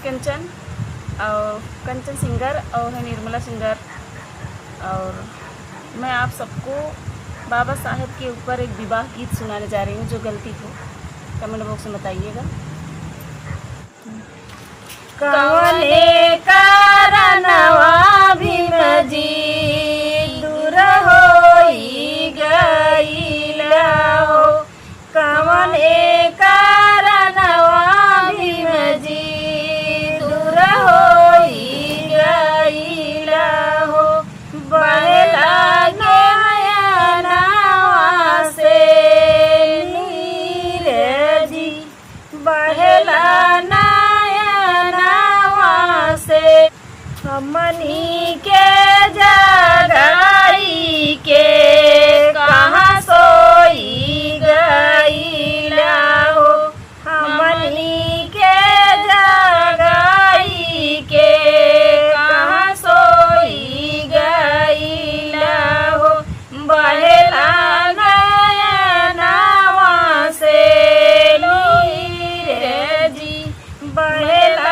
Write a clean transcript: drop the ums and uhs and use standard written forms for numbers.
कंचन और कंचन सिंगर और है निर्मला सिंगर। और मैं आप सबको बाबा साहेब के ऊपर एक विवाह गीत सुनाने जा रही हूँ। जो गलती हो कमेंट बॉक्स में बताइएगा। कवने कारणवा भीम जी दूर होई गईला हो, कवने कारणवा भीम जी दूर होई गईला हो, बहला नयनवा से नीर जी, बहला नयनवा से, हमनी के जगाई के कहाँ सोई गईला हो, हमनी के जगाई के कहाँ सोई गईला हो, बहला नयनवा से नीर जी, बहला